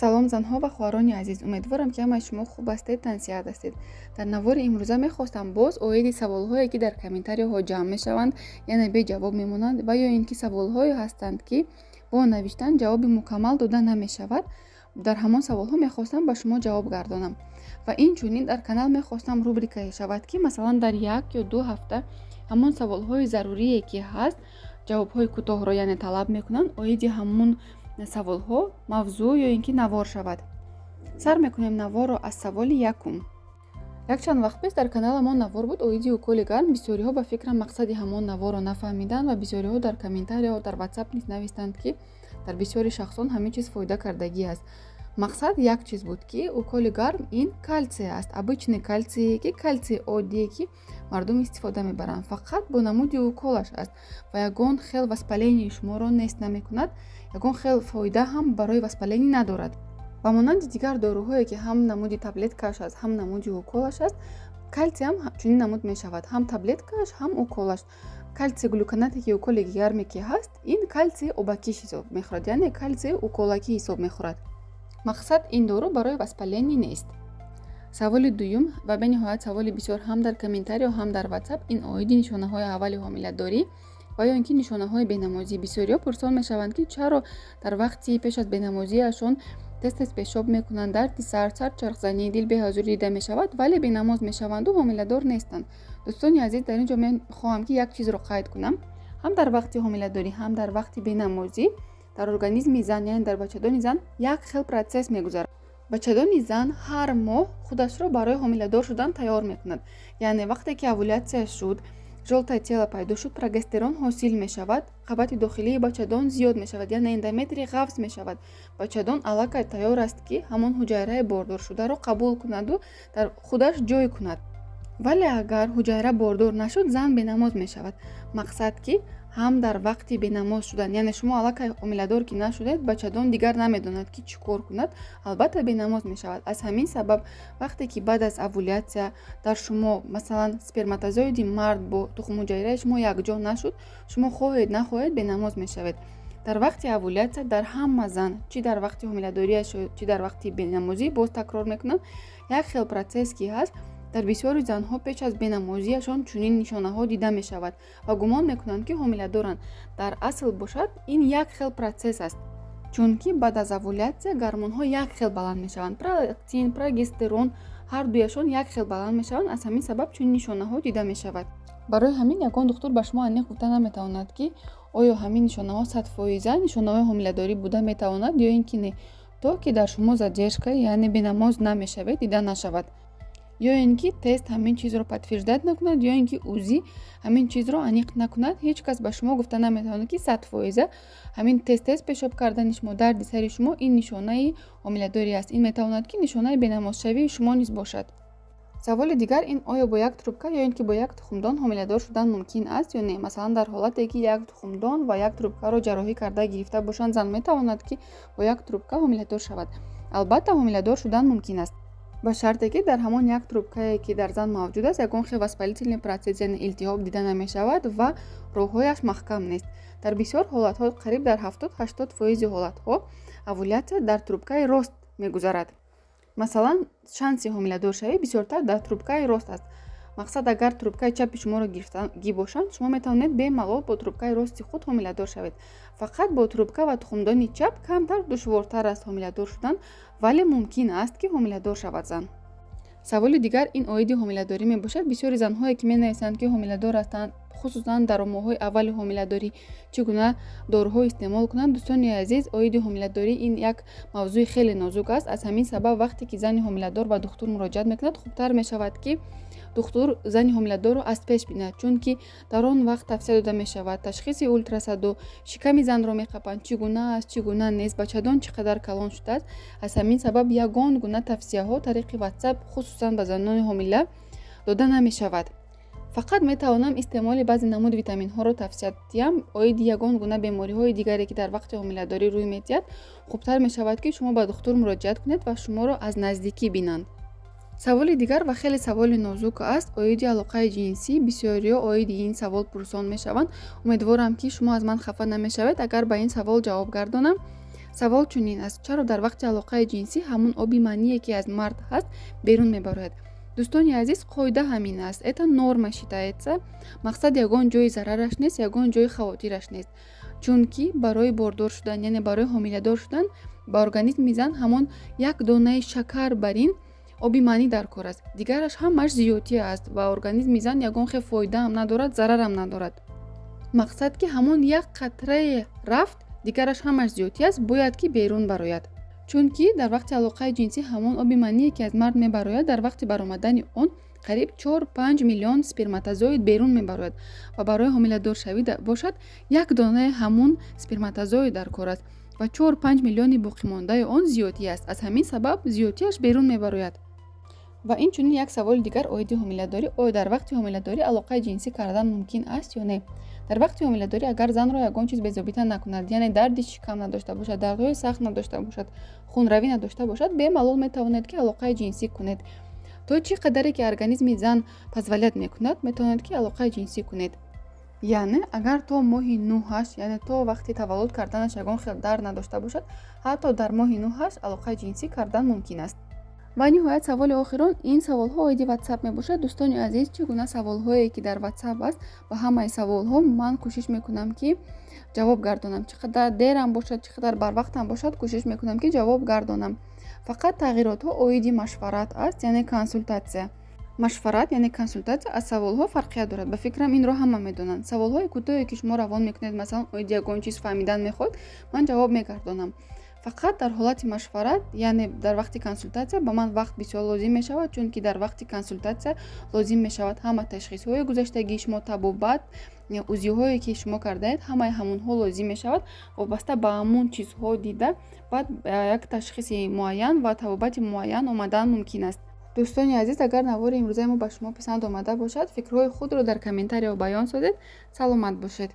Салом, занҳо ва хоҳарони азиз! Умедворам, ки ҳамаи шумо хуб ҳастед, тансиҳат ҳастед. Дар навори имрӯза мехостам боз оиди саволҳое, ки дар комментарияҳо ҷамъ мешаванд, яъне беҷавоб мемонанд ва ё ин ки саволҳое ҳастанд, ки бо навиштан ҷавоби мукаммал дода намешавад, дар ҳамон саволҳо мехостам ба шумо ҷавоб гардонам. Ва инчунин дар канал мехостам рубрикае шавад, ки масалан дар 1 ё 2 ҳафта ҳамон саволҳои зарурие, ки ҳаст, ҷавобҳои кӯтоҳро яъне талаб мекунанд, оиди ҳамон саволҳо мавзӯъ ё ин ки навор шавад. Сар мекунем наворро аз саволи якум. Якчанд вақт пеш дар каналамон навор буд оиди уколи гарм. Бисёриҳо, ба фикрам, мақсади ҳамон наворро нафаҳмиданд ва бисёриҳо дар комментарияҳо, дар Ватсап низ навистанд, ки дар бисёри шахсон ҳамин чиз фоида кардагӣ аст. Мақсад як чиз буд, ки уколи гарм ин калсий аст, обычный калсие, ки калсии оддие, ки мардум истифода мебаранд, фақат бо намуди уколаш аст ва ягон хел воспаление шуморо нест намекунад, ягон хел фоида ҳам барои воспаление надорад. Ба монанди дигар доруҳое, ки ҳам намуди таблеткааш аст, ҳам намуди уколаш аст, калсиям чунин намуд мешавад: ҳам таблеткааш, ҳам уколаш. Калсий глюконате, ки уколи гарме ки ҳаст, ин калсии обакиш ҳисоб мехӯрад, яъне калсии уколакӣ ҳисоб мехӯрад. Мақсад, ин дору барои воспаление нест. Саволи дуюм ва бениҳоят саволи бисёр ҳам дар комментарио, ҳам дар Ватсап ин оиди нишонаҳои аввали ҳомиладорӣ ва ё ин ки нишонаҳои бенамозӣ. Бисёриҳо пурсон мешаванд, ки чаро дар вақти пеш аз бенамозиашон тез тез пешоб мекунанд, дарди сар, сарчархзанӣ, дилбеҳазурӣ дида мешавад, вале бенамоз мешаванду ҳомиладор нестанд. Дӯстони азиз, дар ин ҷо мехоҳам, ки як чизро қайд кунам: ҳам дар вақти ҳомиладорӣ, ҳам дар вақти бенамозӣ дар организми зан, яъне дар бачадони зан, як хел процесс мегузарад. Бачадони зан ҳар моҳ худашро барои ҳомиладор шудан тайёр мекунад. Яъне вақте ки овуляция шуд, жёлтое тело пайдо шуд, прогестерон ҳосил мешавад, қабати дохилии бачадон зиёд мешавад, яъне эндометрий ғафз мешавад. Бачадон аллакай тайёр аст, ки ҳамон ҳуҷайраи бордоршударо қабул кунаду дар худаш ҷой кунад. Вале агар ҳуҷайра бордор нашуд, зан бенамоз мешавад. Мақсад, ки ҳам дар вақти бенамоз шудан, яъне шумо аллакай ҳомиладор ки нашудед, бачадон дигар намедонад, ки чӣ кор кунад, албатта, бенамоз мешавад. Аз ҳамин сабаб, вақте ки баъд аз овуляция дар шумо, масалан, сперматозоиди мард бо тухмҳуҷайраи шумо якҷо нашуд, шумо хоҳед нахоҳед бенамоз мешавед. Дар вақти овуляция дар ҳама зан, чӣ дар вақти ҳомиладориаш, чӣ дар вақти бенамозӣ, боз такрор мекунам, як хел процесс ки ҳаст. Дар бисёри занҳо пеш аз бенамозиашон чунин нишонаҳо дида мешавад ва гумон мекунанд, ки ҳомиладоранд. Дар асл бошад, ин як хел процесс аст, чунки баъд аз овуляция гормонҳо як хел баланд мешаванд: пролактин, прогестерон, ҳар дуяшон як хел баланд мешаванд. Аз ҳамин сабаб чунин нишонаҳо дида мешавад. Барои ҳамин ягон духтур ба шумо аниқ гуфта наметавонад, ки оё ҳамин нишонаҳо 100% нишонаҳои ҳомиладорӣ буда метавонад ё ин ки не, то ки дар шумо задержка, яъне бенамоз намешавед, дида нашавад, ё ин ки тест ҳамин чизро подтверждать накунад, ё ин ки УЗИ ҳамин чизро аниқ накунад. Ҳеҷ кас ба шумо гуфта наметавонад, ки 100% ҳамин тез тез пешоб кардани шумо, дарди сари шумо ин нишонаи ҳомиладорӣ аст. Ин метавонад, ки нишонаи бенамозшавии шумо низ бошад. Саволи дигар ин: оё бо як трубка ё ин ки бо як тухмдон ҳомиладор шудан мумкин аст ё не? Масалан, дар ҳолате ки як тухмдон ва як трубкаро ҷарроҳӣ карда гирифта бошанд, зан метавонад, ки бо як трубка ҳомиладор шавад? Албатта, ҳомиладор шудан мумкин аст, ба шарте ки дар ҳамон як трубкае, ки дар зан мавҷуд аст, ягон хел воспалительный процесс, яъне илтиҳоб дида намешавад ва роҳҳояш маҳкам нест. Дар бисёр ҳолатҳо, қариб дар 70-80% ҳолатҳо, овуляция дар трубкаи рост мегузарад. Масалан, шанси ҳомиладоршавӣ бисёртар дар трубкаи рост аст. Мақсад, агар трубкаи чапи шуморо гирифтагӣ бошанд, шумо метавонед бемалол бо трубкаи рости худ ҳомиладор шавед. Фақат бо трубка ва тухмдони чап камтар душвортар аст ҳомиладор шудан, вале мумкин аст, ки ҳомиладор шавад зан. Саволи дигар ин оиди ҳомиладорӣ мебошад. Бисёри занҳое, ки менависанд, ки ҳомиладор ҳастанд, хусусан дар моҳҳои аввали ҳомиладорӣ чӣ гуна доруҳо истеъмол кунанд. Дӯстони азиз, оиди ҳомиладорӣ ин як мавзӯи хеле нозук аст. Аз ҳамин сабаб, вақте ки зани ҳомиладор ба духтур муроҷиат мекунад, хубтар мешавад, ки духтур зани ҳомиладорро аз пеш бинад, чунки дар он вақт тавсия дода мешавад ташхиси ултрасадо, шиками занро меқапанд, чӣ гуна аст, чӣ гуна нест, бачадон чӣ қадар калон шудааст. Аз ҳамин сабаб ягон гуна тавсияҳо тариқи Ватсап, хусусан ба занони ҳомила, дода намешавад. Фақат метавонам истеъмоли баъзе намуди витаминҳоро тавсия диҳам. Оиди ягон гуна бемориҳои дигаре, ки дар вақти ҳомиладорӣ рӯй медиҳад, хубтар мешавад, ки шумо ба духтур муроҷиат кунед ва шуморо аз наздикӣ бинанд. Саволи дигар ва хеле саволи нозук аст оиди алоқаи ҷинсӣ. Бисёриҳо оиди ин савол пурсон мешаванд. Умедворам, ки шумо аз ман хафа намешавед, агар ба ин савол ҷавоб гардонам. Савол чунин аст: чаро дар вақти алоқаи ҷинсӣ ҳамун оби мание, ки аз мард ҳаст, берун мебарояд? Дӯстони азиз, қоида ҳамин аст, это норма считается. Мақсад, ягон ҷои зарараш нест, ягон ҷои хавотираш нест, чунки барои бордор шудан, яъне барои ҳомиладор шудан, ба организми зан ҳамон як донаи шакар бар ин оби манӣ дар кор аст. Дигараш ҳамааш зиёдтӣ аст ва организми зан ягон хел фоидаам надорад, зарарам надорад. Мақсад, ки ҳамон як қатрае рафт, дигараш ҳамаш зиёдтӣ аст, бояд ки берун барояд, чунки дар вақти алоқаи ҷинсӣ ҳамон оби мание, ки аз мард мебарояд, дар вақти баромадани он қариб 4-5 миллион сперматозоид берун мебарояд ва барои ҳомиладоршавӣ бошад, як донаи ҳамун сперматозоид дар кор аст ва 4-5 миллиони боқимондаи он зиёдтӣ аст. Аз ҳамин сабаб зиёдтиаш берун мебарояд. Ва инчунин як саволи дигар оиди ҳомиладорӣ: оё дар вақти ҳомиладорӣ алоқаи ҷинсӣ кардан мумкин аст ё не? Дар вақти ҳомиладорӣ, агар занро ягон чиз безобита накунад, яъне дарди шикам надошта бошад, дардҳои сахт надошта бошад, хунравӣ надошта бошад, бемалол метавонед, ки алоқаи ҷинсӣ кунед. То чӣ қадаре ки организми зан позволять мекунад, метавонед, ки алоқаи ҷинсӣ кунед. Яъне агар то моҳи нӯҳаш, яъне то вақти таваллуд карданаш, ягон хел дард надошта бошад, ҳатто дар моҳи нӯҳаш алоқаи ҷинсӣ кардан мумкин аст. Ва ниҳоят, саволи охирон. Ин саволҳо оиди Ватсап мебошад. Дӯстони азиз, чӣ гуна саволҳое ки дар Ватсап аст, ба ҳамаи саволҳо ман кӯшиш мекунам, ки ҷавоб гардонам. Чӣ қадар дерам бошад, чӣ қадар барвақтам бошад, кӯшиш мекунам, ки ҷавоб гардонам. Фақат тағйиротҳо оиди машварат аст, яъне консултатсия. Машварат, яъне консултатсия, аз саволҳо фарқият дорад. Ба фикрам, инро ҳама медонанд. Саволҳои кӯтоҳе, ки шумо равон мекунед, масалан, оиди ягон чиз фаҳмидан мехоҳед, ман ҷавоб мегардонам. Фақат дар ҳолати машварат, яъне дар вақти консултатсия, ба ман вақт бисёр лозим мешавад, чунки дар вақти консултатсия лозим мешавад ҳама ташхисҳои гузаштагии шумо, табобат, УЗИҳое, ки шумо кардаед, ҳамаи ҳамонҳо лозим мешавад. Вобаста ба ҳамон чизҳо дида, баъд як ташхиси муайян ва табобати муайян омадан мумкин аст. Дӯстони азиз, агар навори имрӯзаи мо ба шумо писанд омада бошад, фикрҳои худро дар комментариҳо баён созед. Саломат бошед.